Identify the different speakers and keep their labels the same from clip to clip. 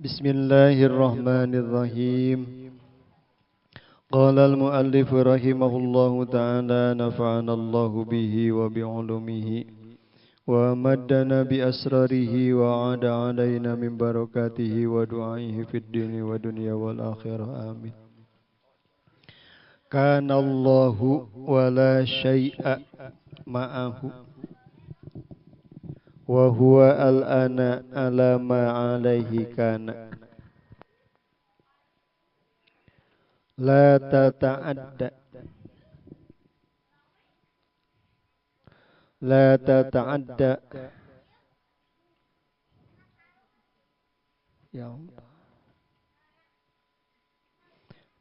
Speaker 1: Bismillahirrahmanirrahim. Qala al-muallif rahimahullahu ta'ala nafa'ana Allahu bihi wa bi'ulumihi wa maddana bi asrarihi wa 'ada 'alaina min barakatihi wa du'aihi fid dini wa dunya wal akhirah. Amin. Kana Allahu wa la syai'a ma'ahu wa huwa al-ana ala ma 'alaihi kana. La tata'adda, la tata'adda. Ya Allah.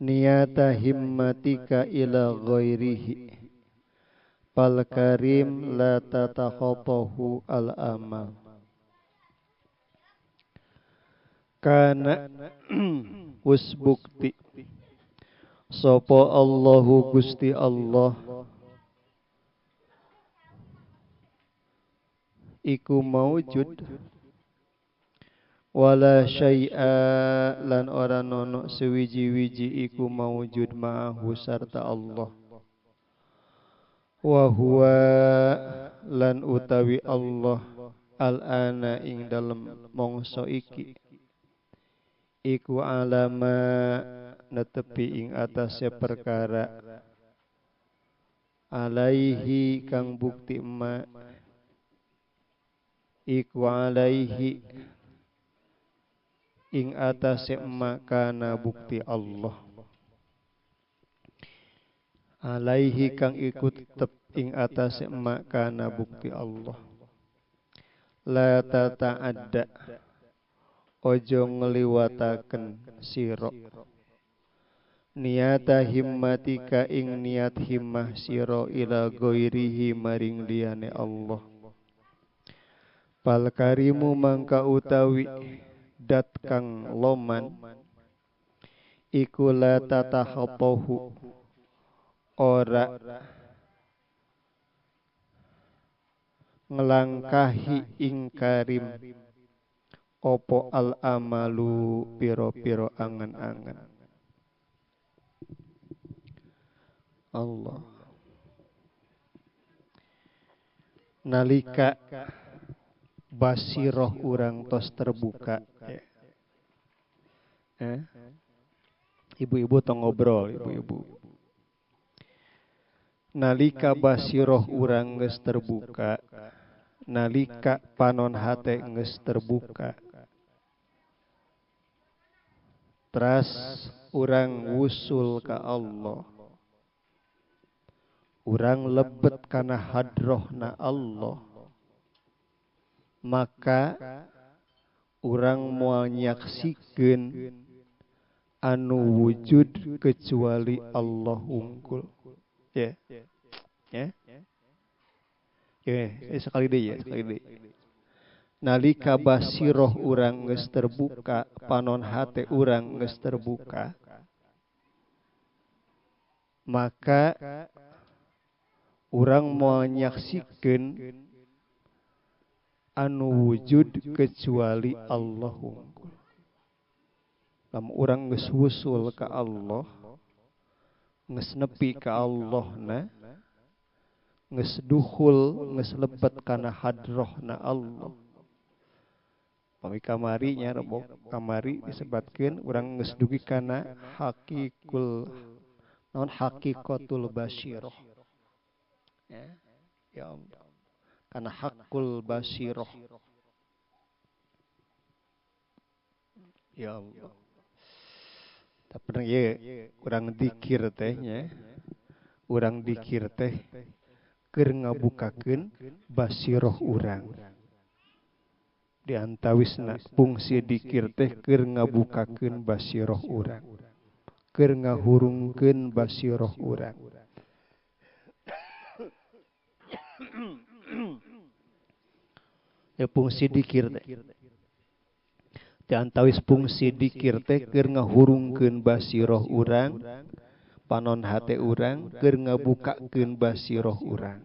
Speaker 1: Niyata himmatika ila ghairihi fal karim la tatakhatahu al amal. Kana wis bukti sapa Allahu Gusti Allah iku maujud wala syai'a lan ora nono sewiji-wiji iku maujud ma'ahu sarta Allah wa huwa lan utawi Allah al-ana ing dalem mangsa iki iku alama netepi ing atase perkara alaihi kang bukti ma iku alaihi ing atase ma kana bukti Allah alaihi kang iku tetep ing atase ma kana bukti Allah. La tata'adda ojo ngliwataken sira niyata himmatika ing niat himmah sira ila ghairihi maring liyane Allah. Fal karimu mangka utawi dat kang loman iku la tatakhatahu ora nglangkahi ing karim opo al amalu piro-piro angan-angan. Allah. Nalika basiroh urang tos terbuka ya. Ibu-ibu tong ngobrol, ibu-ibu. Nalika basiroh urang geus terbuka, nalika panon hate geus terbuka, teras urang wusul ka Allah, urang lebet kana hadrohna Allah, maka urang moal nyaksikeun anu wujud kecuali Allah wungkul. Ya. Ya. Ya, sekali deui ya, sekali deui. Nalika basiroh urang geus terbuka, panon hate urang geus terbuka, maka urang moal nyaksikeun anu wujud kecuali Allah wungkul. Lamun urang geus wusul ka Allah, geus nepi ka Allahna, geus duhul, geus lebet kana hadrohna Allah. Pami kamari nya rebo kamari disebatkeun urang geus dugi kana hakikul naon hakikatul basiroh. Ya, ya Allah. Kana hakul basiroh. Ya Allah. Tapi ye urang dikir teh nya. Urang dikir teh keur ngabukakeun basiroh urang. Di antawisna fungsi dikir teh keur ngabukakeun basiroh urang. Keur ngahurungkeun basiroh urang. Ya fungsi dikir teh. Di antawis fungsi dikir teh keur ngahurungkeun basiroh urang, panon hate urang, keur ngabukakeun basiroh urang.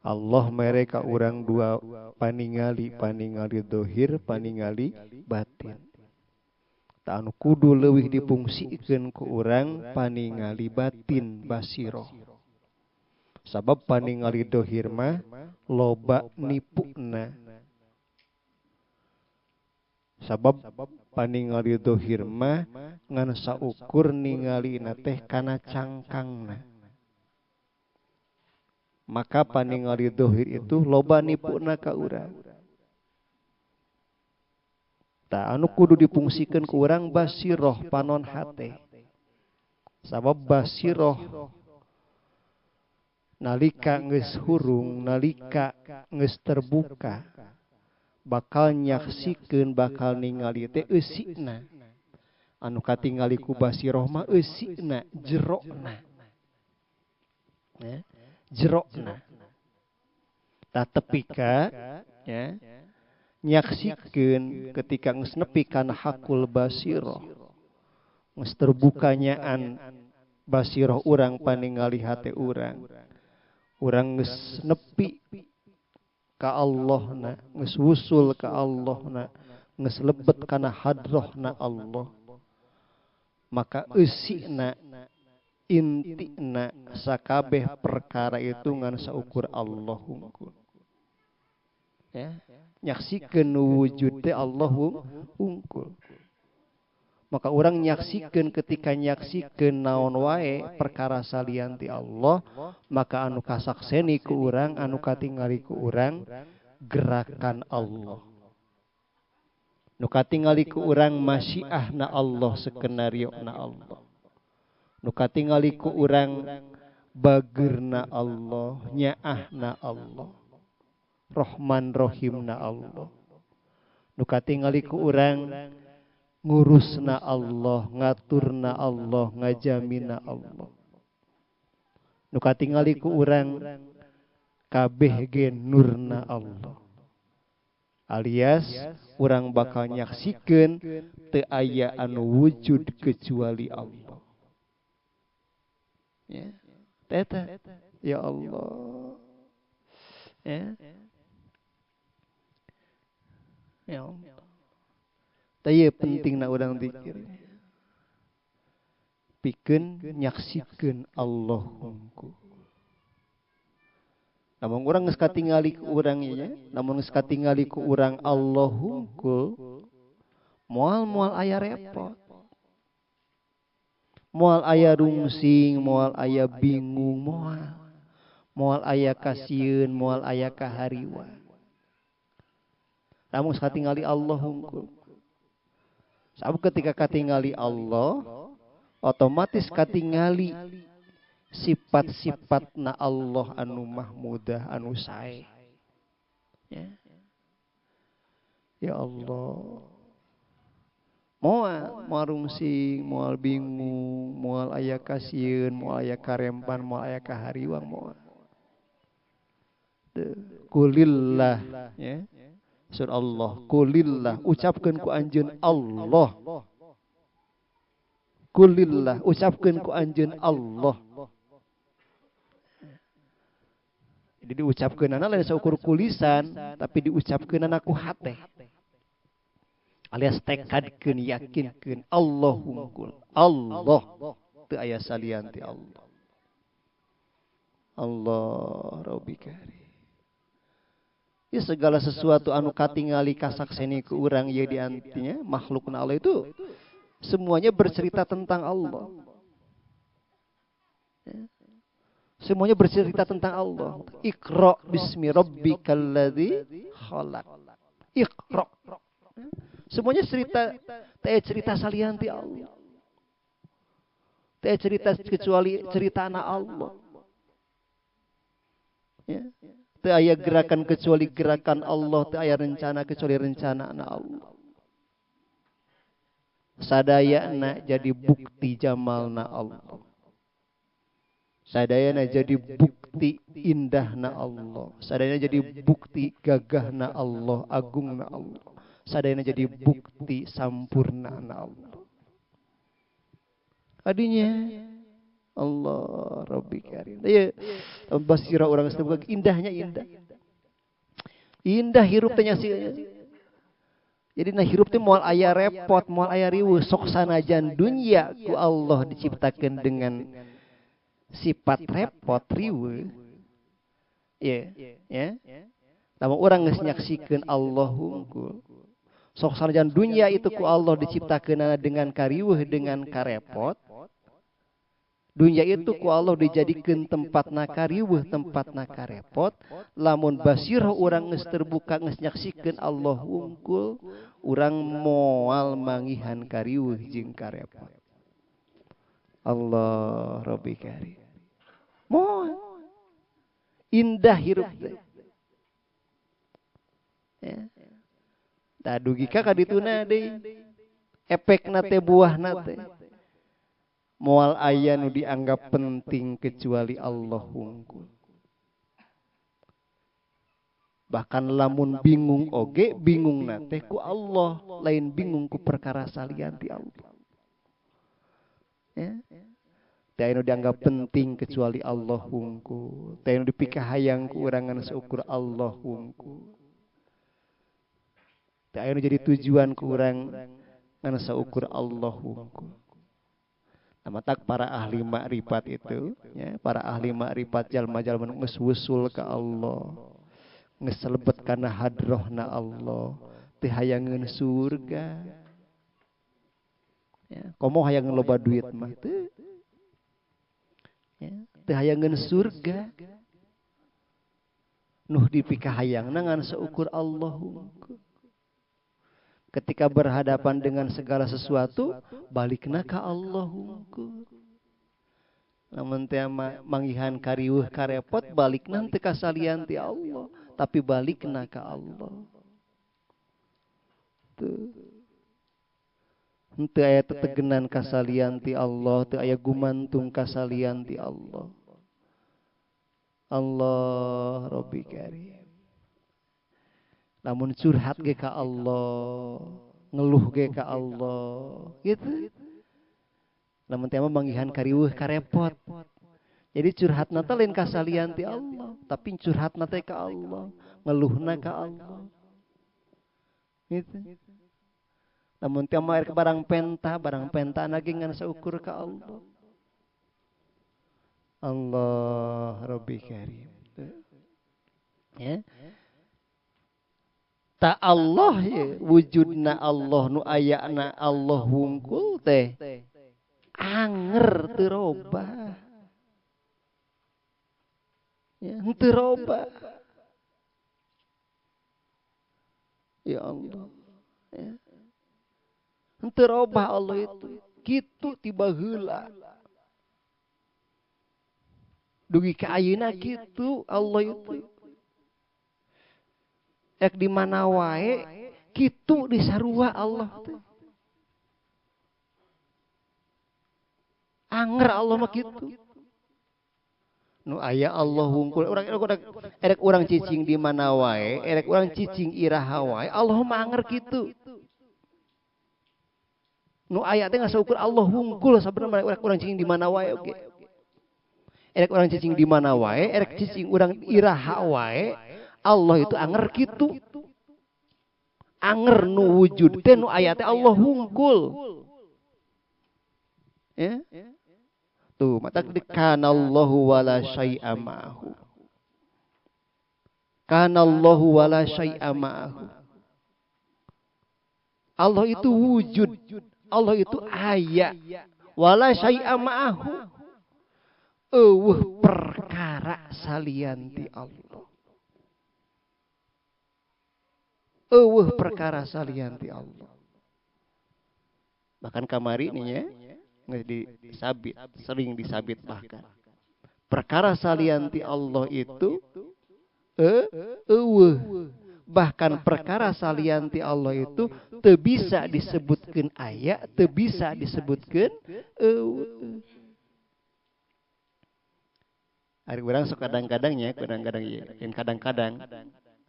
Speaker 1: Allah mere ka urang dua paningali, paningali dohir, paningali batin. Tah anu kudu leuwih dipungsikeun ku urang paningali batin basiroh. Sabab paningali dohir mah loba nipuna. Sabab paningali dohir mah ngan saukur ningalina teh kana cangkangna. Maka paningali dohir itu loba nipuna ka urang. Tah anu kudu dipungsikeun ku urang basiroh panon hate. Sabab basiroh nalika geus hurung, nalika geus terbuka, bakal nyaksikeun, bakal ningali teh eusina. Anu katingali ku basiroh mah eusina, jerona. Ya, jerona. Tah tepika ya, nyaksikeun ketika geus nepi kana hakul basiroh, geus terbukanyaan basiroh urang paningali hate urang. Urang geus nepi ka Allahna, geus wusul ka Allahna, geus lebet kana hadrohna Allah. Maka eusina, intina sakabeh perkara itu ngan saukur Allah hungkul. Ya, nyaksikeun wujud teh Allah hungkul. Maka orang nyaksikeun ketika nyaksikeun naon wae perkara salian ti Allah, maka anu kasakseni ku urang, anu katingali ku urang gerakan Allah. Nu katingali ku urang masyiahna Allah, skenario na Allah. Nu katingali ku urang bageurna Allah, nyaahna Allah, Rahman Rahimna Allah. Nu katingali ku urang ngurusna Allah, ngaturna Allah, ngajamina Allah. Nu katingali ku urang kabeh ge nurna Allah. Alias urang bakal nyaksikeun teu aya anu wujud kecuali Allah. Ya. Teta. Ya Allah. Ya. Ya Allah. Taya pentingna urang zikir. Pikeun nyaksikeun Allah hungkul. Namun urang geus katingali ku urang ieu, namun geus katingali ku urang Allah hungkul, moal-moal aya repot. Moal aya rungsing, moal aya bingung, moal. Moal aya kasieun, moal aya kahariwa. Namun geus katingali Allah hungkul. Sabab ketika katingali Allah, otomatis katingali sifat-sifat na Allah anu mahmudah, anu sae. Ya. Ya Allah. Moal, moal rungsing, moal bingung, moal aya kasieun, moal aya karempan, moal aya kahariwang, moal. Kulillah, ya. Surah Allah, kulillah, ucapkeun ku anjeun Allah. Kulillah, ucapkeun ku anjeun Allah. Jadi diucapkeunana lain saukur ku lisan, tapi diucapkeunana ku hate. Alias tekadkeun, yakinkeun Allah hungkul. Allah teu aya salian ti Allah. Allah Rabbi Karim. Ya segala sesuatu anu katingali kasakseni ku urang ieu di antinya makhlukna Allah itu semuanya bercerita tentang Allah. Ya. Semuanya bercerita tentang Allah. Iqra bismi rabbikal ladzi khalaq. Iqra. Semuanya cerita, teh cerita salian ti Allah. Teh cerita kecuali cerita anak Allah. Ya. Teu aya gerakan kecuali gerakan Allah, teu aya rencana kecuali rencana anak Allah. Sadayana jadi bukti jamalna Allah. Sadayana jadi bukti indahna Allah. Sadayana jadi bukti gagahna Allah, agungna Allah. Sadayana jadi bukti sampurnana Allah. Adinya Allah Rabbi Karim. Iya, basirah orang terbuka indahnya indah. Indah hirup teh nya sih. Jadi nah hirup teh moal aya repot, moal aya riweuh, sok sanajan dunya ku Allah diciptakeun dengan sifat repot riweuh. Iya, ya. Lamun urang geus nyaksikeun Allah hungkul. Sok sanajan dunya itu ku Allah diciptakeunana dengan kariweuh, dengan karepot. Dunia itu ku Allah dijadikeun tempatna kariweuh, tempatna karepot. Lamun basirah urang geus terbuka geus nyaksikeun Allah hungkul, urang moal mangihan kariweuh jeung karepot. Allah Rabbi Karim. Moal indah hirup teh. Ya. Tah dugi ka kadituna deui. Efekna teh buahna teh. Moal aya nu dianggap penting kecuali Allah hungkul. Bahkan lamun bingung oge, bingung teh ku Allah, lain bingung ku perkara salian ti Allah. Ya. Teu aya nu dianggap penting kecuali Allah hungkul. Teu aya nu dipikahayang ku urang ngan seukur Allah hungkul. Teu aya nu jadi tujuan ku urang ngan seukur Allah hungkul. Matak para ahli makrifat itu, ya, para ahli makrifat jalma-jalma nu geus wusul ka Allah, geus lebet kana hadrohna Allah, teu hayangeun surga. Ya, komo hayangeun loba duit mah teu. Ya, teu hayangeun surga. Nuh dipikahayangna ngan seukur Allah hungkul. Ketika berhadapan dengan segala sesuatu, balikna ka Allah hungkul. Lamun teh manggihan kariweuh karepot, balikna teu ka salian ti Allah, tapi balikna ka Allah. Tuh. Henteu aya tetegenan ka salian ti Allah, teu aya gumantung ka salian ti Allah. Allah Rabbi Karim. Namun curhat ge ka Allah, ngeluh ge ka Allah, gitu. Lamun teh mah manggihan kariweuh karepot. Jadi curhatna teh lain ka salian ti Allah, tapi curhatna teh ka Allah, ngeluhna ka Allah. Gitu. Lamun teh mah barang penta ge ngan saukur ka Allah. Allah Rabbi Karim. Ya. Ta Allah ya, wujudna Allah nu ayana Allah hungkul teh anger teu robah. Ya, teu robah. Ya Allah. Ya. Henteu robah Allah itu. Kitu tiba heula. Dugi ka ayeuna kitu Allah itu. Ek di mana wae kitu disarua Allah teh. Anger Allah mah kitu. Nu aya Allah hungkul urang erek urang cicing di mana wae, erek urang cicing iraha wae, Allah mah anger kitu. Nu aya teh ngasaukur Allah hungkul sabenerna erek urang cicing di mana wae oge. Erek urang cicing di mana wae, erek cicing urang iraha wae, Allah itu anger kitu. Anger nu wujud teh nu aya teh Allah hungkul. Ya. Tuh, mata kanallahu wala syai'a ma'ahu. Kanallahu wala syai'a ma'ahu. Allah itu wujud, Allah itu aya. Wala syai'a ma'ahu. Eueuh perkara salian ti Allah. Eueuh perkara salian ti Allah. Bahkan kamari nih ya, disabit, sering disabit bahkan. Perkara salian ti Allah itu eueuh. Bahkan perkara salian ti Allah itu teu bisa disebutkeun aya, teu bisa disebutkeun eueuh. Ari urang sok kadang-kadang ya, kadang-kadang ya, yang kadang-kadang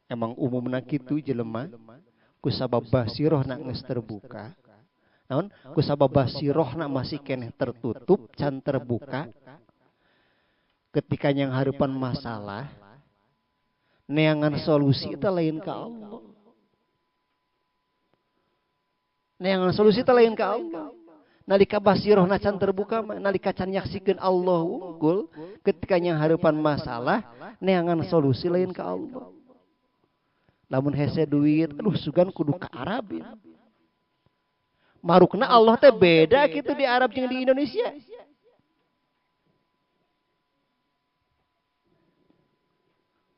Speaker 1: emang umumna kitu jelema ku sabab basirohna geus terbuka. Naon? Ku sabab basirohna masih keneh tertutup, can terbuka. Ketika yang harepan masalah, neangan solusi itu lain ka Allah. Neangan solusi itu lain ka Allah. Nalika basirohna can terbuka, nalika can nyaksikeun Allah unggul, ketika yang harepan masalah, neangan solusi lain ka Allah. Lamun hese duit, aduh sugan kudu ka Arab. Marukna Allah teh beda gitu di Arab jeung di Indonesia.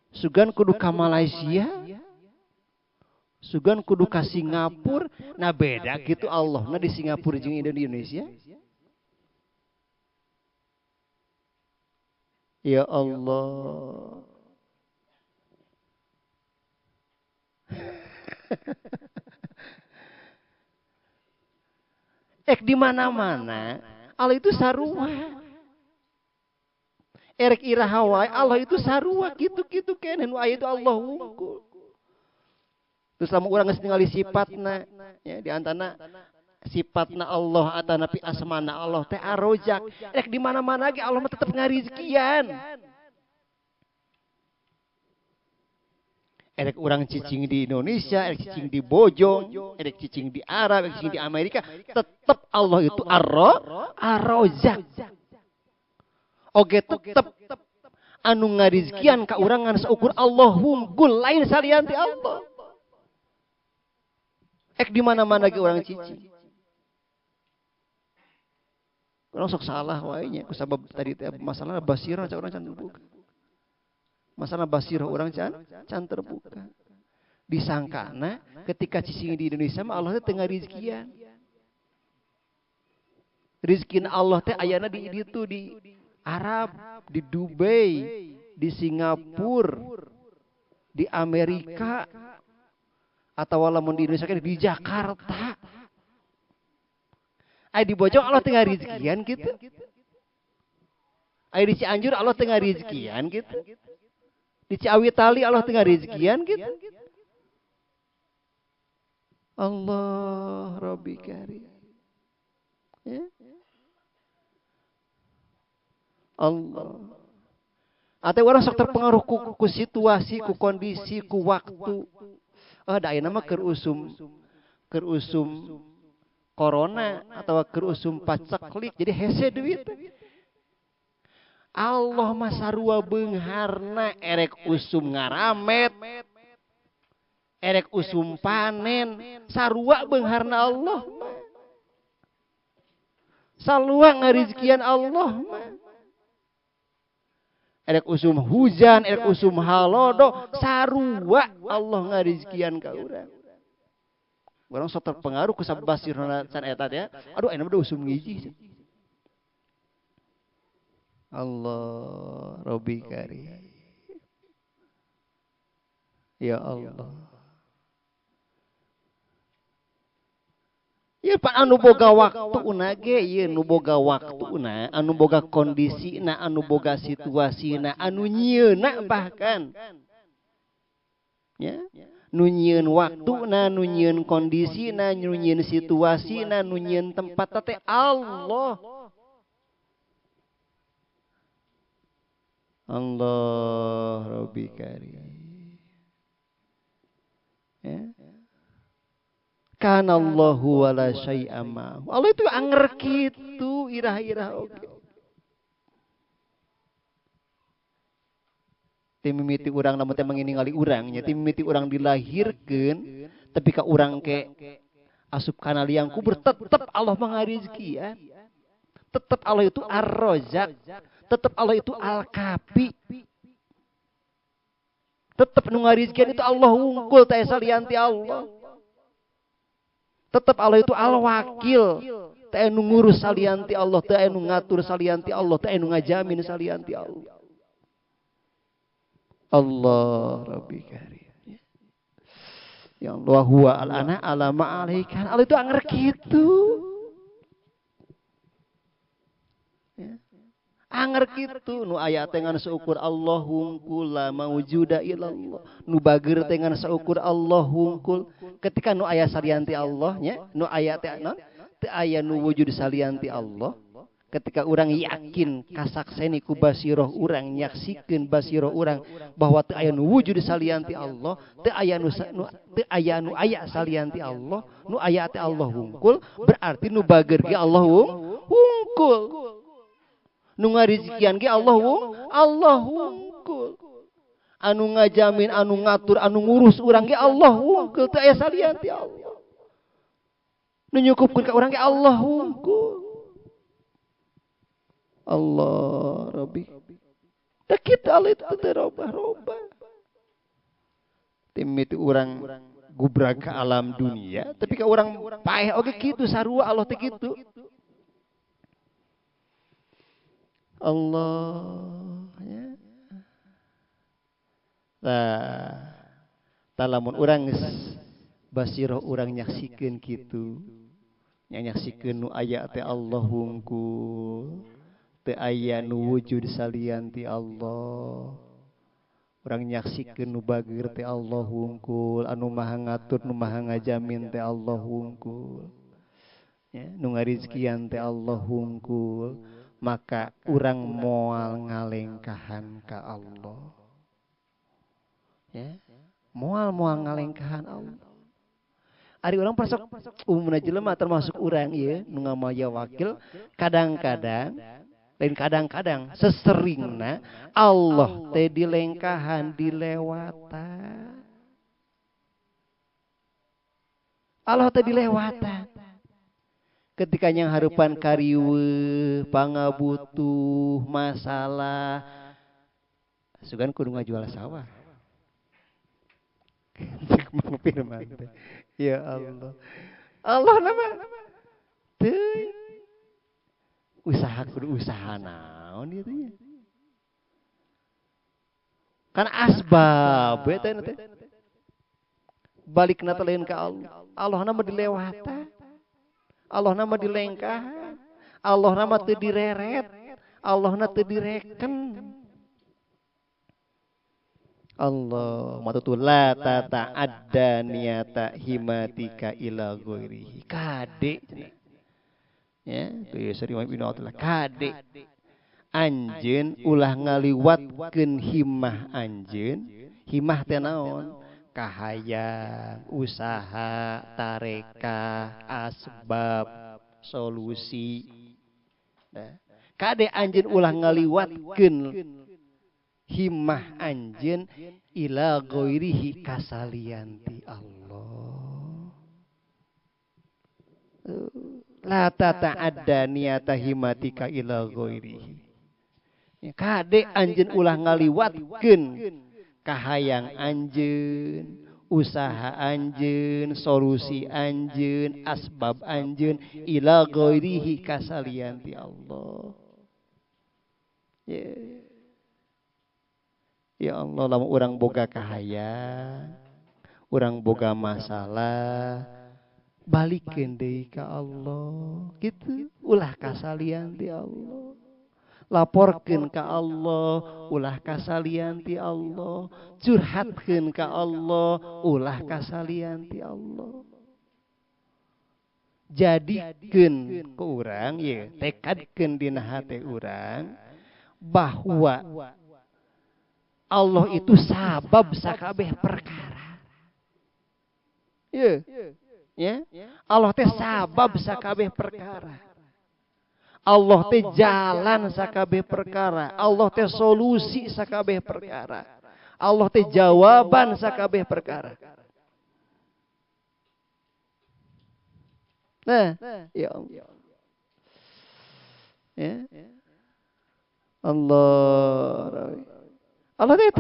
Speaker 1: Sugan kudu ka Malaysia, sugan kudu ka Singapura, nah beda gitu Allah nah di Singapura jeung Indonesia. Ya Allah. Ek di mana-mana Allah itu sarua. Erek iraha wae Allah itu sarua kitu-kitu keneh nu aya itu Allah wungkul. Terus lamun urang geus ningali sifatna ya di antana sifatna Allah atanapi asmana Allah teh Ar-Rozak. Erek di mana-mana ge Allah mah tetep ngarizkian. Erek urang cicing di Indonesia, erek cicing di Bojong, erek cicing di Arab, erek cicing di Amerika, tetep Allah itu Ar-Rozak. Oge tetep anu ngarizkian ka urang ngan saukur Allah wungkul lain salian ti Allah. Ek di mana-mana ge urang cicing. Urang sok salah wae nya kusabab tadi teh masalah basirah urang can terbuka. Masalah basirah urang can terbuka. Disangkana ketika cicing di Indonesia mah Allah teh teu ngarizkian. Rizkin Allah teh ayana di ditu di Arab, di Dubai, di Singapura, di Amerika, atau lamun di Indonesia kan di Jakarta. Ay di Bojong Allah teu ngarizkian gitu. Ay di Cianjur Allah teu ngarizkian gitu. Di Ciawitali Allah teu ngarizkian gitu. Allah Rabbi Karim. Ya. Allah. Atau orang sok terpengaruh ku situasi, ku kondisi, ku waktu. Oh, da ayeuna mah keur usum corona atau keur usum paceklik jadi hese duit. Allah mah sarua beungharna erek usum ngaramet, erek usum panen, sarua beungharna Allah mah. Sarua ngarizkian Allah mah. Erek usum hujan, erek usum halodo, sarua Allah ngarizkian ka urang. Urang sok terpengaruh ku sabasirna can eta teh. Aduh ayeuna mah usum ngiji. Allah Rabbi Karim. Ya Allah. Ya pak anu boga waktuna ge ieu nu boga waktuna, anu boga kondisina, anu boga situasina, anu nyieuna bahkan. Ya, nu nyieun waktuna, nu nyieun kondisina, nu nyieun situasina, nu nyieun tempat teh Allah. Allah Rabbi Karim. Ya. Kana Allahu wala syai'a ma'ahu. Allah itu anger kitu irah-irah oge. Ti mimiti urang lamun teh menginingali urang nya, ti mimiti urang dilahirkeun tapi ka urang ke asup kana liang kubur tetep Allah mangarizkian. Tetep Allah itu Ar-Rozak. Tetep Allah itu Al-Kafi. Tetep nu ngarizkian itu Allah wungkul teh salian ti Allah. Tetap Allah itu Al-Wakil. Teu nu ngurus salian ti Allah, teu nu ngatur salian ti Allah, teu nu ngajamin salian ti Allah. Allah Rabbi Karim. Ya Allah huwa al-ana ala ma'alaikan. Allah itu anger kitu. Ya. Anger kitu nu aya teh ngan seukur Allah hungkul la maujuda illallah. Nu bager teh ngan seukur Allah hungkul. Ketika nu aya salian ti Allah nya, nu aya teh naon? Teu aya nu wujud salian ti Allah. Ketika urang yakin kasakseni ku basiroh urang, nyaksikeun basiroh urang bahwa teu aya nu wujud salian ti Allah, teu aya nu teu aya nu aya salian ti Allah, nu aya teh Allah wungkul, berarti nu bager ge Allah wungkul. Nu ngarizikian ge Allah Allah wungkul. Anu ngajamin, anu ngatur, anu ngurus urang ge Allah wungkul, teu aya salian ti Allah. Nu nyukupkeun ka urang ge Allah wungkul. Allah Rabbi. Da kita Allah itu teu robah-robah. Tim itu urang gubrag ke alam dunia, tapi ka urang paeh oge kitu sarua Allah teh kitu. Allah ya. Tah, lamun urang geus basiroh urang nyaksikeun kitu, nyaksikeun nu aya teh Allah wungkul. Teu aya nu wujud salian ti Allah. Urang nyaksikeun nu bager teh Allah wungkul, anu maha ngatur, nu maha ngajamin teh Allah wungkul. Ya, nu ngarizkian teh Allah wungkul, maka urang moal ngalengkahan ka Allah. Ya, moal ngalengkahan Allah. Ari urang pasok umumna jelema termasuk urang ieu nu ngamaya wakil, kadang-kadang lain kadang-kadang seseringna Allah teh dilengkahan dilewatan. Allah teh dilewatan. Ketika yang harupan kariweuh, pangabutuh, masalah, sugan kudu ngajual sawah. Cek Mang Firman teh. Ya Allah. Allah nama teu usaha kudu usaha naon ieu teh. Kan asbab we teh teh. Balikna teh lain ka Allah. Allah na mah dilewatan. Allah na mah dilengkahan. Allah na mah teu direret. Allah na teu direken. Allah matutu la tata'adda niyata himatika ila ghairihi. Kade ya, itu ya sering Ibnu Athaillah. Kade anjeun ulah ngaliwatkeun himah anjeun. Himah teh naon? Kahayang, usaha, tarekah, asbab, solusi. Nah, kade anjeun ulah ngaliwatkeun himah anjeun ila ghairihi kasalian ti Allah. La tata'adda niyata himatika ila ghairihi. Kade anjeun ulah ngaliwatkeun kahayang anjeun, usaha anjeun, solusi anjeun, asbab anjeun ila ghairihi kasalian ti Allah. Ya. Ya Allah, lamun urang boga kahayang, urang boga masalah, balikeun deui ka Allah. Gitu, ulah kasalian ti Allah. Laporkeun ka Allah, ulah kasalian ti Allah. Curhatkeun ka Allah, ulah kasalian ti Allah. Jadikeun ku urang ye, tekadkeun dina hate urang bahwa Allah itu sabab sakabeh perkara. Ya. Ya. Allah teh sabab sakabeh perkara. Allah teh jalan sakabeh perkara. Allah teh solusi sakabeh perkara. Allah teh jawaban sakabeh perkara. Nah, ya Allah. Ya. Allah. Allah teh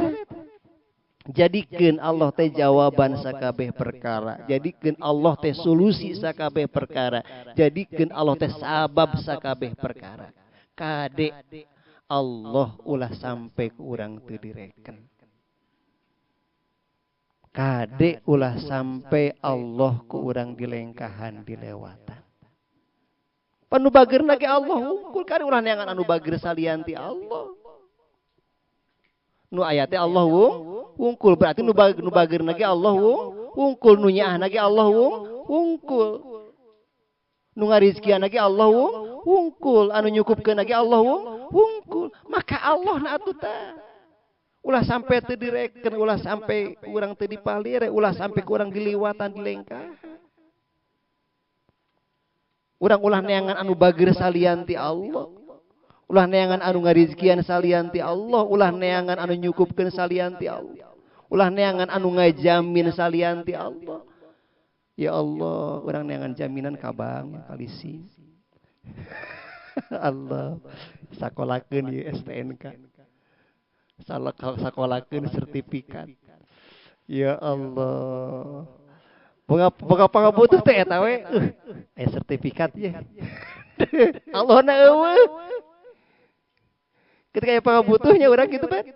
Speaker 1: jadikeun Allah teh jawaban sakabeh perkara, jadikeun Allah teh solusi sakabeh perkara, jadikeun Allah teh sabab sakabeh perkara. Kade Allah ulah sampai ku urang teu direken. Kade ulah sampai Allah ku urang dilengkahan dilewatan. Panu bagerna ge Allah wungkul, kade ulah neangan anu bager salian ti Allah. Nu ayate Allah wungkul, berarti nu bagerna ge Allah wungkul, nu nyaahna ge Allah wungkul, nu ngarizkianna ge Allah wungkul, anu nyukupkeun lagi Allah wungkul. Maka Allah na atuh tah. Ulah sampai teu direken, ulah sampai urang teu dipalire, ulah sampai kurang diliwatan dilengkah. Urang ulah neangan anu bager salian ti Allah. Ulah neangan anu ngarizkian salian ti Allah, ulah neangan anu nyukupkeun salian ti Allah. Ulah neangan anu ngajamin salian ti Allah. Ya Allah, urang neangan jaminan ka bank kalisi. Allah, sakolakeun ieu STNK. Sakolakeun sertifikat. Ya Allah. Boga pangabutuh teh eta we. Aya sertifikat ye. Allah na eueuh. Ketika aya pangabutuhnya urang gitu kan.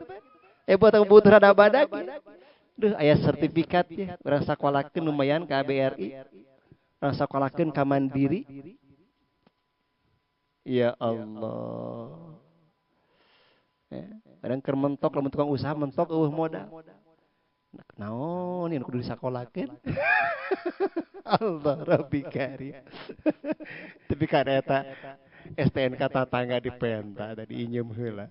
Speaker 1: Buat butuh rada badak. Duh, aya sertifikat ya. Urang sakolakeun lumayan ka BRI. Urang sakolakeun ka Mandiri. Ya Allah. Ya, urang keur mentok lamun tukang usaha mentok eueuh modal. Naon ieu kudu disakolakeun. Allah Rabbi Karim. Tapi kan eta STNK tatangga dipenta tadi inyeum heula.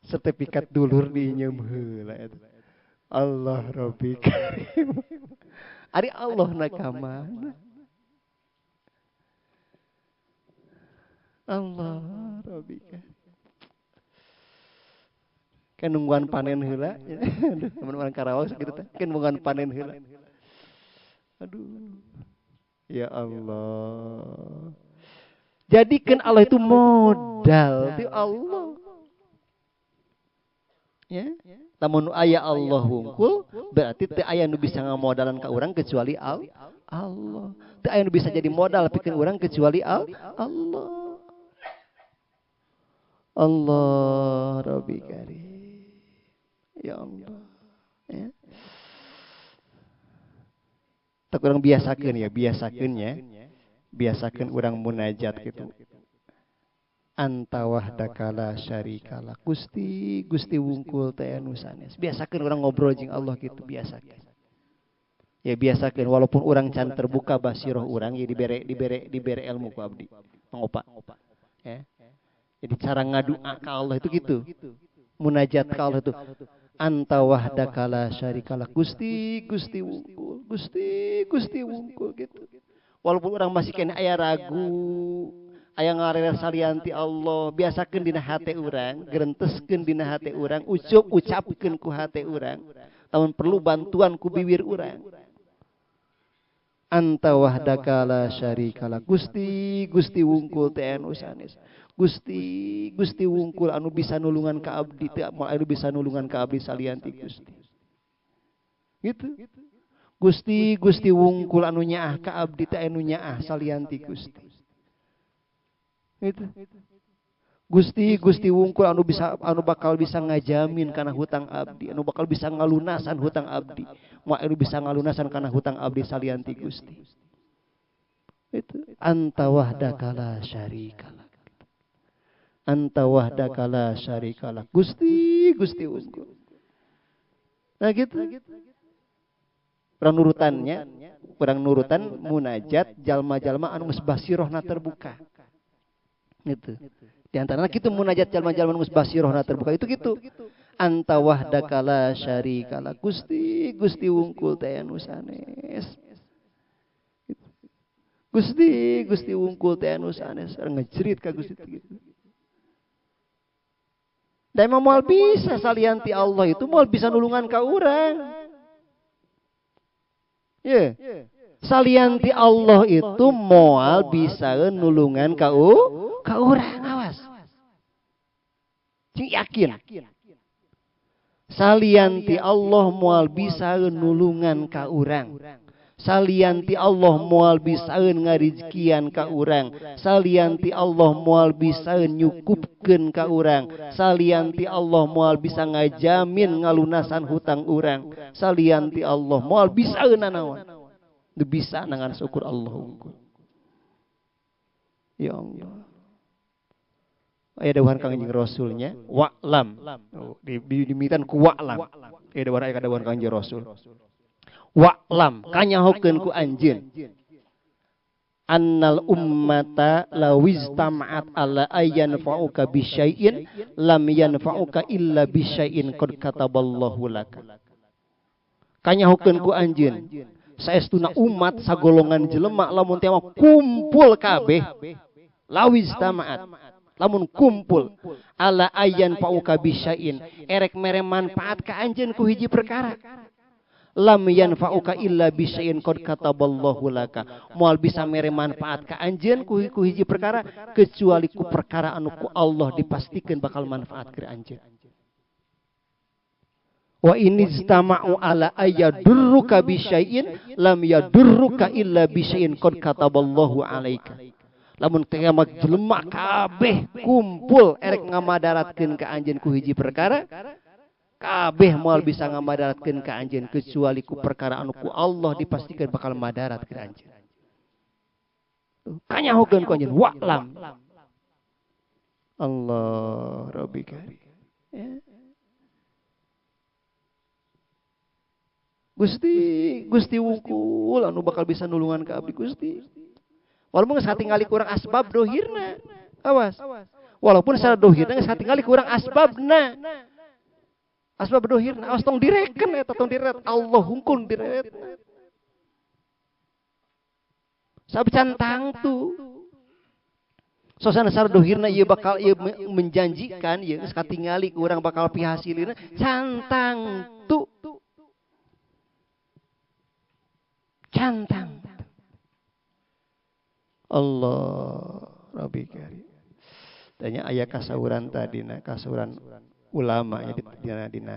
Speaker 1: Sertifikat dulur diinyeum heula eta. Allah Rabbi Karim. Ari Allah na ka mana? Allah Rabbi Karim. Kan nungguan panen heula. Aduh, teman-teman Karawang sakitu teh. Kan nungguan panen heula. Aduh. Ya Allah. Jadikan Allah itu modal ti Allah. Ya. Lamun aya Allah wungkul berarti teu aya nu bisa ngamodalan ka urang kecuali Allah. Teu aya nu bisa jadi modal pikeun urang kecuali Allah. Allah Rabbi Karim. Ya Allah. Ya. Tak urang biasakeun ya, biasakeun ya. Biasakeun urang munajat gitu. Anta wahdaka la syarikalah. Gusti, Gusti wungkul teh anu sanes. Biasakeun urang ngobrol jeung Allah gitu, biasakeun. Ya biasakeun walaupun urang can terbuka basiroh urang ya dibere ilmu ku abdi. Pangopa. Ya. Jadi cara ngadua ka Allah itu gitu. Munajat ka Allah itu anta wahdaka la syarikalah. Gusti, Gusti wungkul, Gusti, Gusti wungkul gitu. Walaupun orang masih kena aya ragu, aya ngareler salian ti Allah, biasakeun dina hate urang, gerenteskeun dina hate urang, ucup ucapkeun ku hate urang. Lamun perlu bantuan ku biwir urang. Anta wahdaka la syarikalah. Gusti, Gusti wungkul teh anu sanes. Gusti, Gusti wungkul anu bisa nulungan ka abdi teh moal anu bisa nulungan ka abdi salian ti Gusti. Gitu. Gusti, Gusti wungkul anu nyaah ka abdi teh anu nyaah salian ti Gusti. Gitu. Gusti, Gusti wungkul anu bisa anu bakal bisa ngajamin kana hutang abdi, anu bakal bisa ngalunasan hutang abdi. Moal anu bisa ngalunasan kana hutang abdi salian ti Gusti. Itu anta wahdaka la syarikalah. Anta wahdaka la syarikalah. Gusti, Gusti wungkul. Nah gitu. Kurang nurutannya, kurang nurutan munajat jalma-jalma anu geus basirohna terbuka. Gitu. Di antaranya gitu munajat jalma-jalma anu geus basirohna terbuka itu gitu. Anta wahdaka la syarikalah. Gusti, Gusti wungkul teh anu sanes. Gusti, Gusti wungkul teh anu sanes. Ngejerit ka Gusti gitu. Dan emang moal bisa salian ti Allah itu moal bisa nulungan ka urang. Ya. Yeah. Salian ti Allah itu moal bisa nulungan ka urang, awas. Cing yakin. Salian ti Allah moal bisa nulungan ka urang. Salian ti Allah moal bisaeun ngarizkian ka urang. Salian ti Allah moal bisaeun nyukupkeun ka urang. Salian ti Allah moal bisa ngajamin ngalunasan hutang urang. Salian ti Allah moal bisaeun nanaon. Teu bisa nangan syukur Allah unggul. Ya Allah. Aya dawuhan Kangjeng Rasulnya wa'lam. Oh, dimitan ku wa'lam. Aya dawuhan aya dawuhan Kangjeng Rasul. Wa'lam kanyahokeun ku anjeun. Annal ummata lawiztama'at ala ayyanfa'uka bisyai'in lam yanfa'uka illa bisyai'in qad kataballahu laka. Kanyahokeun ku anjeun saestuna umat sagolongan jelema lamun teh kumpul kabeh lawiztama'at lamun kumpul ala ayyanfa'uka bisyai'in erek mere manfaat ka anjeun ku hiji perkara lam yanfa'uka illa bisyai'in qad kataballahu laka moal bisa mere manfaat ka anjeun ku hiji perkara kecuali ku perkara anu ku Allah dipastikeun bakal manfaat ka anjeun. Wa iniztama'u ala ayyadurruka bisyai'in lam yadurruka illa bisyai'in qad kataballahu alaika. Lamun teh jelema kabeh kumpul erek ngamadaratkeun ka anjeun ku hiji perkara kabeh moal bisa ngamadaratkeun ka anjeun kecuali ku perkara anu ku Allah dipastikan bakal madarat ka anjeun. Kanyahokeun ku anjeun wa'lam. Allah Rabbi karim. Ya. Gusti, Gusti wungkul anu bakal bisa nulungan ka abdi Gusti. Walaupun geus katingali kurang asbab dohirna. Awas. Walaupun secara dohirna geus katingali kurang asbabna. Asbab dohirna awas tong direken eta tong direret Allah hungkul direret. Sabab can tangtu. Sosana secara dohirna ieu bakal ieu menjanjikan ieu geus katingali kurang bakal pihasilina can tangtu. Can tangtu. Allah Rabbi karim. Tanya aya kasauran tadina, kasauran ulama ya dina dina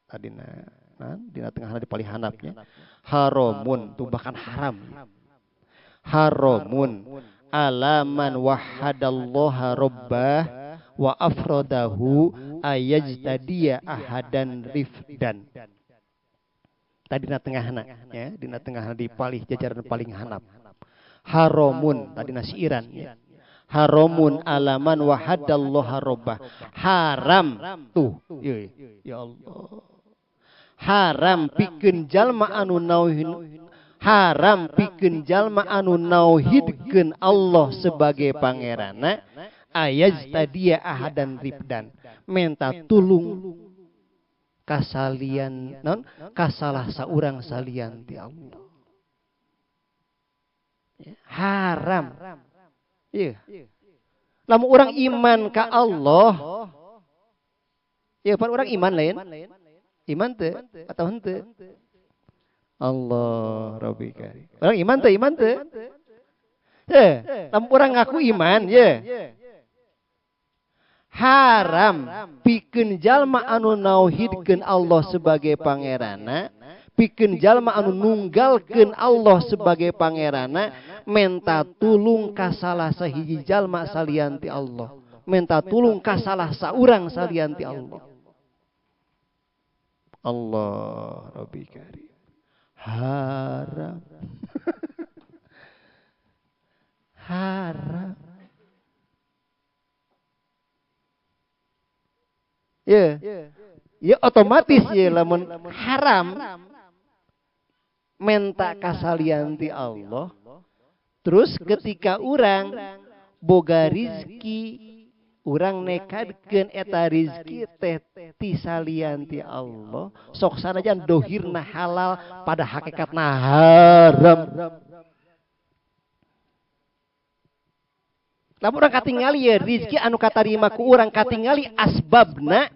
Speaker 1: tadina nah, dina tengahna di paling handapnya haramun tuh bahkan haram. Haramun alaman wahadallaha rabbah wa afradahu ayajtadiya ahadan rifdan. Tadina tengahna ya, dina tengahna di palih jajaran paling handap. Haramun tadi nasiran ya. Haramun alaman wahadallaha rabbah. Haram tuh. Ya Allah. Haram pikeun jalma anu nauhid, haram pikeun jalma anu nauhidkeun Allah sebagai pangeranna ayajtadiya ahadan ribdan. Menta tulung kasalian non kasalah saurang salian ti Allah. Haram. Iya. Lamun orang iman ka Allah, ya pan orang iman lain. Iman teu atau henteu? Allah Rabbi karim. Orang iman teu, iman teu? Teu. Lamun orang ngaku iman, ya. Haram pikeun jalma anu nauhidkeun Allah sebagai pangeranna, pikeun jalma anu nunggalkeun Allah sebagai pangeranna, menta tulung ka salah sahiji jalma salian ti Allah, menta tulung ka salah saurang salian ti Allah. Allah Rabbi karim. Haram. Haram. Ya. Ya otomatis ya lamun haram menta kasalian ti Allah. Terus ketika urang boga rizki, urang nekadkeun eta rizki teh ti salian ti Allah, sok sanajan dohirna halal pada hakikatna haram. Lamun urang katingali ya rizki anu katarima ku urang katingali asbabna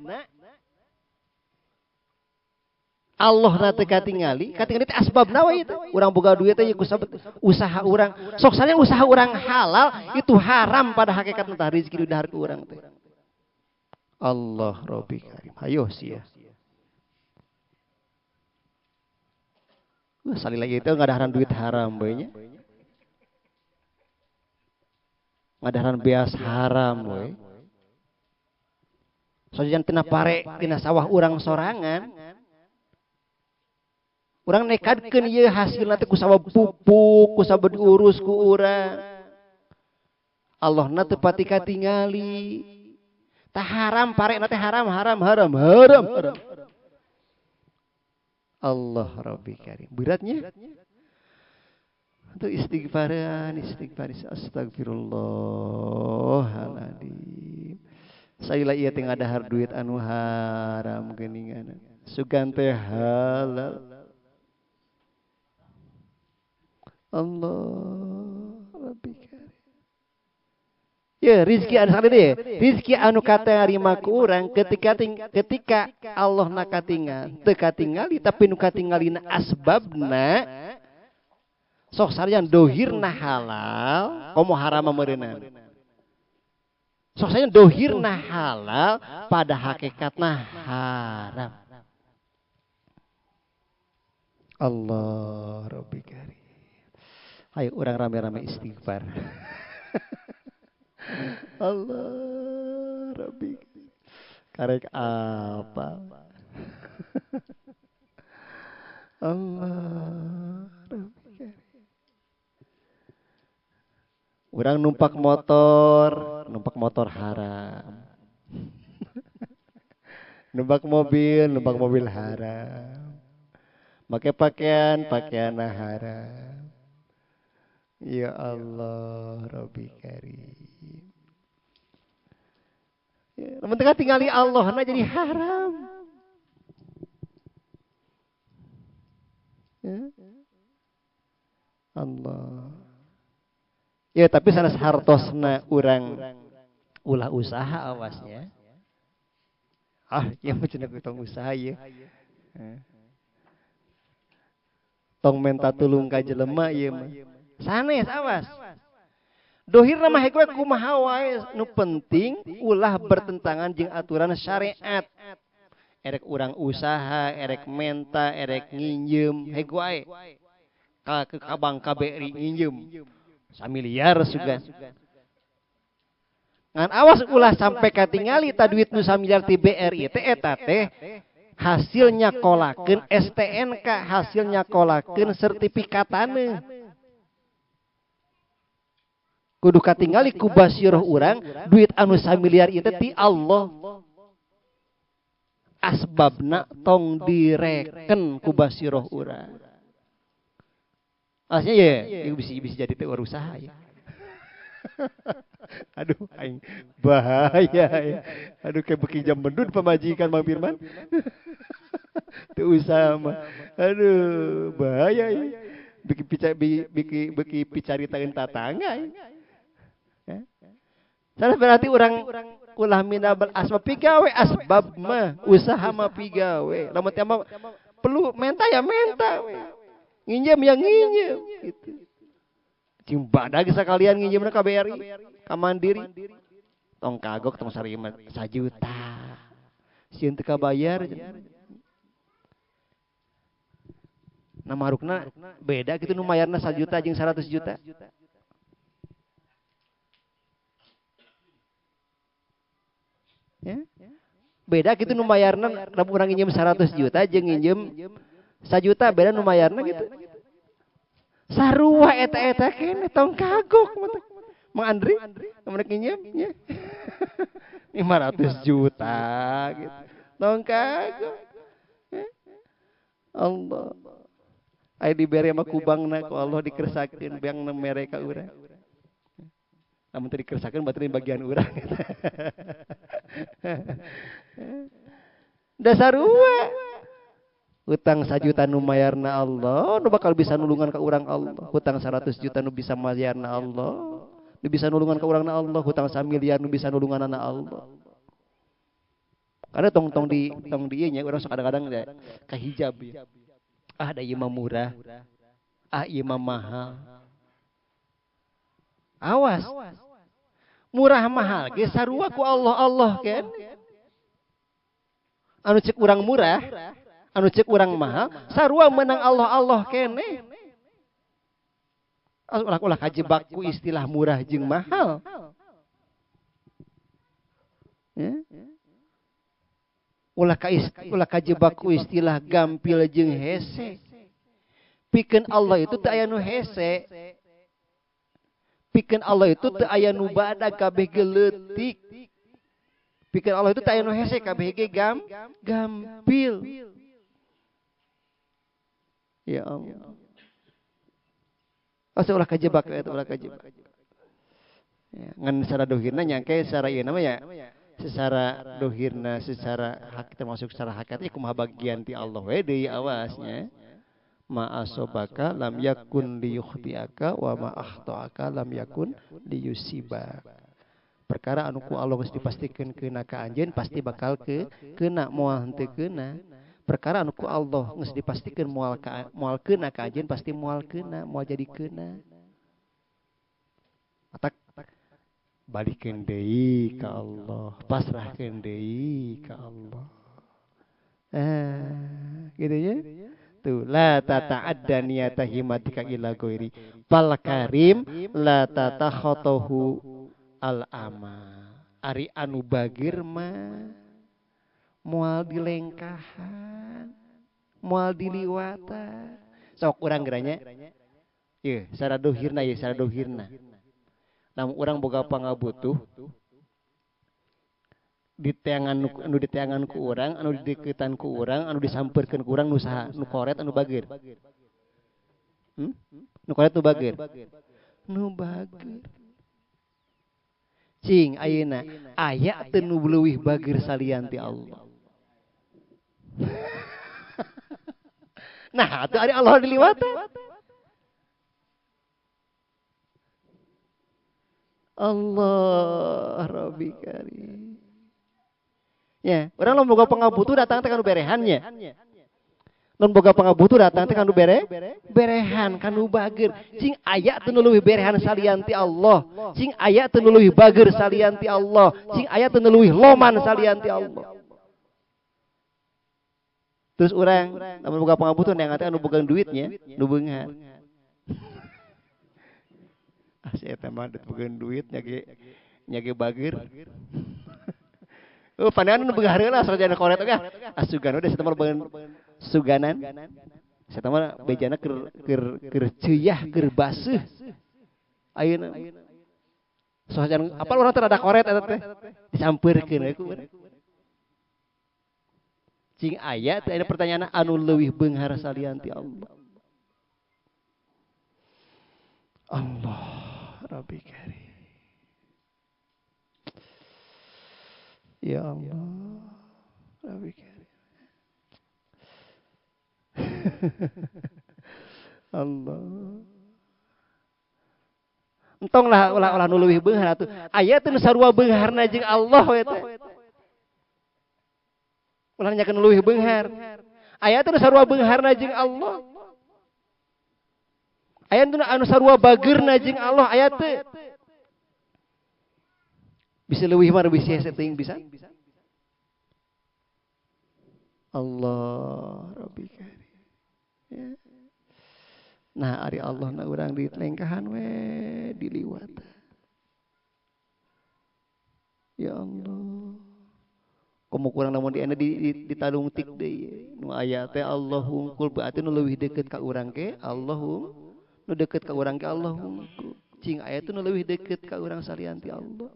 Speaker 1: Allah na teu katingali, katingali teh asbabna we itu. Urang boga duit teh ku usaha urang. Sok sanajan usaha urang halal itu haram pada hakikatna tah rezeki didahar ku urang teh. Allah Rabbi karim. Hayo sia. Wah, salila ieu teh ngadaharan duit haram bae nya. Ngadaharan beas haram we. Sojan tina pare tina sawah urang sorangan. Urang nekadkeun ieu hasilna teh ku sabab pupuk, ku sabab diurus ku urang. Allahna teu pati katingali. Tah haram parena teh haram haram haram haram haram. Allah Rabbi karim. Beratnya. Untuk istighfaran, istighfar, astagfirullahaladzim. Saila ieu teh ngadahar duit anu haram geuningan. Sugan teh halal. Allah Rabbi karim. Ya, rizki anu sakali deui. Rizki anu katarima ku urang ketika Allah na katingal, teu katingali tapi nu katingalina asbabna sok sarian dohirna halal, komo haram meureunana. Sok sarian dohirna halal pada hakikatna haram. Allah Rabbi karim. Ayo urang rame-rame istighfar. Allah Rabbi karek apa? Allah Rabbi karim. Urang numpak motor haram. Numpak mobil haram. Make pakaian, pakaian haram. Ya Allah Rabbi karim. Ya, lamun teu tingali Allah na jadi haram. Ya. Allah. Ya tapi sanes hartosna urang ulah usaha awasnya. Ah, ieu mah cenah tong usaha ieu. Tong menta tulung ka jelema ieu mah. Sanes awas. Dohirna mah hek we kumaha wae, nu penting ulah bertentangan jeung aturan syariat. Erek urang usaha, erek menta, erek nginjem, hek wae. Ka ke bank KBRI nginjem. Samiliar sugan. Ngan awas ulah sampai katingali ta duit nu samiliar ti BRI teh eta teh hasilnya kolakeun STNK, hasilnya kolakeun sertifikatane. Kudu katingali ku basiroh urang duit anu samiliar ieu teh ti Allah. Asbabna tong direken ku basiroh urang. Aslinya ya, bisa jadi teh usaha ya. Aduh, aing bahaya ya. Aduh, kayak beki jam bendun pamajikan Mang Firman. Teu usaha mah. Aduh, bahaya ya. Beki picaritaeun tatangga ya. Salah berarti orang ulah minabal asbab pigawe asbab mah usaha mah pigawe. Lamun teh mah perlu menta ya menta we. Nginjem ya nginjem gitu. Cing badag sakalian nginjemna ka BRI, ka Mandiri. Tong kagok tong sarima sajuta. Sieun teu kabayar. Nah marukna beda gitu nu mayarna 1 juta jeung 100 juta. Ya. Beda gitu nu mayarna lamun urang nginjem 100 juta jeung nginjem 1 juta beda nu mayarna gitu. Sarua eta-eta kene tong kagok Mang Andri lamun nginjem nya 500 juta gitu. Tong kagok. Allah. Aya dibere mah ku bangna ku Allah dikersakeun bangna mere ka urang. Lamun teu dikersakeun berarti bagian urang. Dasarua. Hutang 1 juta nu mayarna Allah, nu bakal bisa nulungan ka urang Allah. Hutang 100 juta nu bisa mayarna Allah, nu bisa nulungan ka urangna Allah. Hutang 1 miliar nu bisa nulunganna Allah. Karena tong di ieu nya urang sok kadang-kadang ka hijab ya. Ah da ieu mah murah. Ah ieu mah mahal. Awas. Murah mahal ge sarua ku Allah Allah kan. Anu cek urang murah, anu cek urang mahal, sarua menang Allah Allah kene. Ulah-ulah kajebak ku istilah murah jeung mahal. Ya. Ulah kajebak ku istilah gampil jeung hese. Pikeun Allah itu teu aya nu hese. Pikeun Allah itu teu aya nu badag kabeh geleutik. Pikeun Allah itu teu aya nu hese kabeh ge gampil. Ya Allah. Asa ulah kajebak eta ulah kajebak. Ya, ngan secara dohirna nyangke secara ieu nama ya. Secara dohirna secara hak termasuk secara hakikatnya kumaha bagian ti Allah we deui awasnya. Ma asobaka lam yakun liyukhtiaka wa ma akhtaaka lam yakun liyusibak. Perkara anu ku Allah geus dipastikeun keuna ka anjeun pasti bakal ke keuna moal henteu keuna. Perkara anu ku Allah geus dipastikeun moal ka moal keuna ka anjeun pasti moal keuna, moal jadi keuna. Atak balikeun deui ka Allah, pasrahkeun deui ka Allah. Gitu ya. Tuh la tata'adda niyata himatika ila ghairi fal karim la tatakhatahu al ama. Ari anu bagir mah moal dilengkahan, moal diliwatan. Sok urang geranya ieu secara dohirna ieu secara dohirna. Lamun urang boga pangabutuh diteangan anu diteangan ku urang, anu dideukeutan ku urang, anu disampeurkeun ku urang nu saha? Nu koret anu bageur? Nu koret nu bageur? Nu bageur. Cing ayeuna aya teu nu leuwih bageur salian ti Allah. Nah, atuh ari Allah diliwatan. Allah Rabbi Karim. Ya, orang lamun boga pangabutuh datang teh kanu berehannya. Lamun boga pangabutuh datang teh kanu berehan, kanu bageur. Cing aya teu nu leuwih berehan salian ti Allah. Cing aya teu nu leuwih bageur salian ti Allah. Cing aya teu nu leuwih loman salian ti Allah. Terus urang lamun boga pangabutuh neangan teh anu boga duitnya, nu beunghar. Ah si eta mah boga duit nya ge bageur. Oh, pandangan nu beunghar heula sarjana koret oge. Ah sugan udah eta mah beunghar suganan. Eta mah bejana keur keur keur ceuyah, keur baseuh. Ayeuna sojan apal urang teh rada koret eta teh. Disampeurkeun we ku urang. Cing aya teh aya pertanyaan anu leuwih beunghar salian ti Allah. Allah Rabbi Karim. Ya Allah, Rabbi Karim. Allah. Entong lah ulah-ulah nu leuwih beunghar atuh. Aya teh nu sarua beungharna jeung Allah we teh. Ulah nyakeun nu leuwih beunghar. Aya teh nu sarua beungharna jeung Allah. Aya teh anu sarua bageurna jeung Allah aya teh. Bisa leuwih mah bisa hese teuing bisa. Allah Rabbi Karim. Ya. Nah ari Allah na urang dilengkahan we diliwat. Ya Allah. Komo kurang lamun di ditalungtik deui. Nu aya teh Allah hungkul berarti nu leuwih deukeut ka urang ge Allah nu deukeut ka urang ge Allah hungkul. Cing aya teh nu leuwih deukeut ka urang salian ti Allah.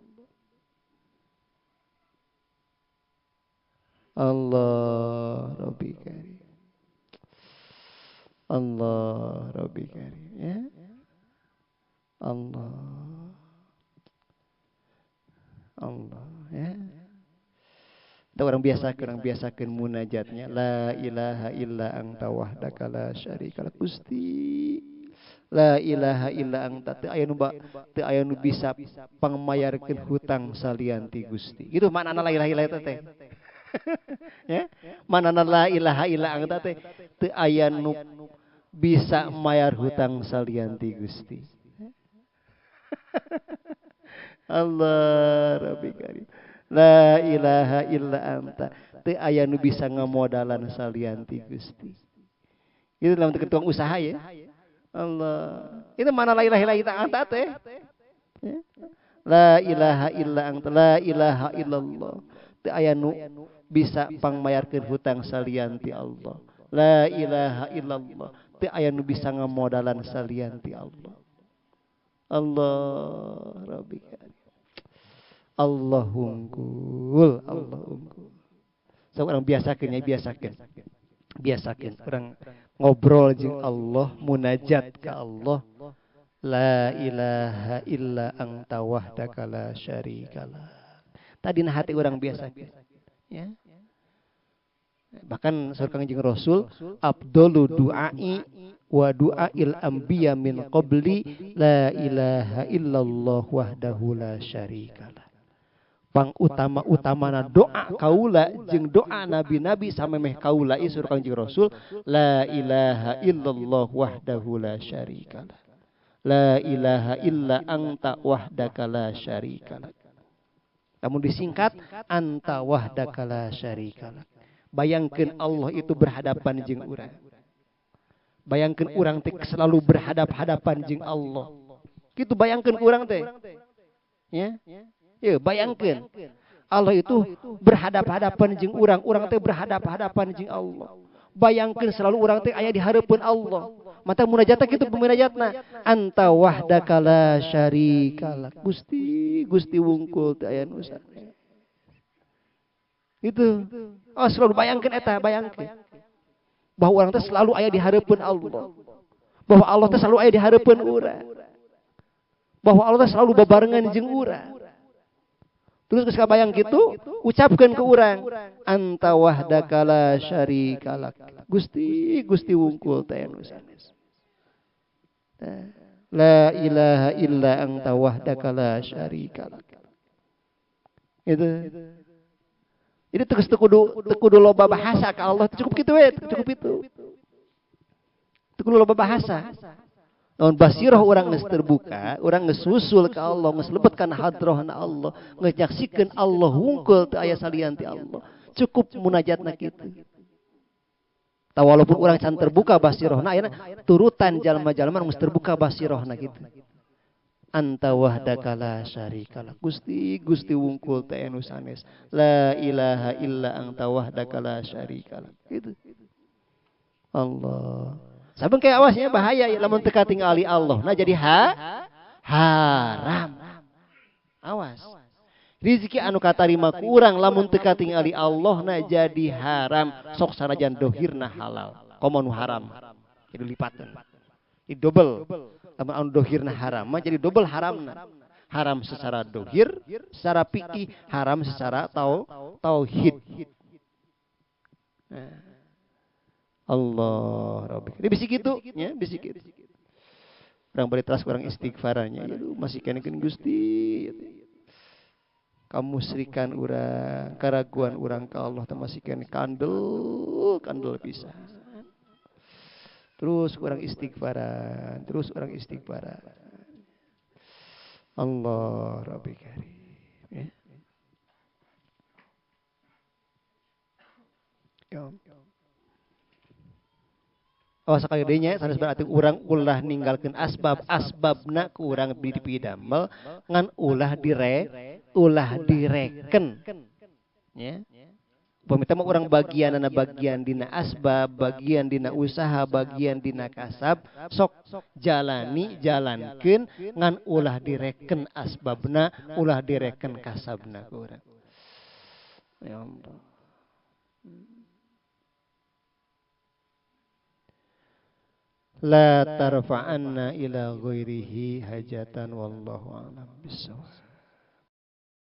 Speaker 1: Allah Rabbi Karim. Allah Rabbi Karim. Ya. Allah. Allah ya. Itu orang biasakeun munajatnya la ilaha illa anta wahdaka la syarika lak. Gusti la ilaha illa anta teu aya nu teu aya nu bisa pangmayarkeun hutang salian ti Gusti. Gitu maknana la ilaha illa teh. Ya, manana la ilaha illa anta teh teu aya nu bisa mayar hutang salian ti Gusti. Allah Rabbi Karim. La ilaha illa anta teu aya nu bisa ngamodalan salian ti Gusti. Itu dalam tukang usaha ya. Allah. Itu mana la ilaha illa anta teh? Ya. La ilaha illa anta, la ilaha illallah. Teu aya nu bisa pangmayarkeun hutang salian ti Allah. La ilaha illallah. Teu aya nu bisa ngamodalan salian ti Allah. Allah Rabbi Karim. Allah unggul, Allah unggul. So orang biasakeun ya, biasakeun. Biasakeun orang ngobrol jeung Allah, munajat ka Allah. La ilaha illa anta wahdaka la syarikalah. Tadi nah hati orang biasa ya. Bahkan saur Kangjeng Rasul, abdolu du'ai wa du'ail anbiya min qabli la ilaha illallah wahdahu la syarikalah. Pang utama-utamana doa kaula jeung doa nabi-nabi samemeh kaula ieu saur Kangjeng Rasul, la ilaha illallah wahdahu la syarikalah. La ilaha illa anta wahdaka la syarikalah. Namun disingkat anta wahdaka la syarikalah. Bayangkan Allah itu berhadapan jeung urang. Bayangkan urang teh selalu berhadap-hadapan jeung Allah. Gitu bayangkan urang teh. Ya. Ya, bayangkan Allah itu berhadap-hadapan jeung urang, urang teh berhadap-hadapan jeung Allah. Bayangkan selalu urang teh aya di hareupeun Allah. Mata munajatna kitu munajatna, anta wahdaka la syarikalak. Gusti, Gusti wungkul teh aya nu sanes. Itu. Oh, selalu bayangkan eta, bayangkan. Bahwa orang teh selalu aya di hareupeun Allah. Bahwa Allah teh selalu aya di hareupeun urang. Bahwa Allah teh selalu babarengan jeung urang. Terus geus kabayang kitu, ucapkeun ke urang, anta wahdaka la syarikalak. Gusti, Gusti wungkul teh anu sanes. La ilaha illa anta wahdaka la syarikalak. Itu. Jadi terus teu kudu loba bahasa ka Allah, cukup kitu we, cukup itu. Teu kudu loba bahasa. Namun basirah urang geus terbuka, urang geus wusul ka Allah, geus lebet kana hadrohna Allah, geus nyaksikeun Allah wungkul teu aya salian ti Allah. Cukup munajatna kitu. Tah walaupun urang can terbuka basirahna ayeuna turutan jalma-jalma geus terbuka basirahna kitu. Anta wahdaka la syarikalak. Gusti, Gusti wungkul teh anu sanes. La ilaha illa anta wahdaka la syarikalak. Gitu. Allah. Saben kayak awasnya bahaya ya, lamun teu katingali Allah. Nah jadi haram. Awas. Rizki anu katarima ku urang lamun teu katingali Allah nah jadi haram. Sok sanajan dohirna halal. Komo nu haram. Jadi lipatan. Jadi double. Lamun anu dohirna haram mah jadi double haramna. Haram secara dohir, secara fikih, haram secara tauhid. Nah. Allah Rabbi. Ini bisi kitu, ya, bisi kitu. Urang bari teras kurang istighfarnya. Aduh, masih kenekeun Gusti. Kamusrikan urang, keraguan urang ka Allah teh masih kene kandel, kandel pisan. Terus kurang istighfaran, terus orang istighfaran. Allah Rabbi Karim. Ya. Ya. Oh sakali deui nya sanes berarti urang ulah ninggalkeun asbab, asbabna ku urang dipidamel ngan ulah ulah direken. Ya. Upami teh mah urang bagianana bagian dina asbab, bagian dina usaha, bagian dina kasab, sok jalani jalankeun ngan ulah direken asbabna, ulah direken kasabna ku urang. Ya Allah. La tarfa'anna ila ghairihi hajatan wallahu a'lam bissawab.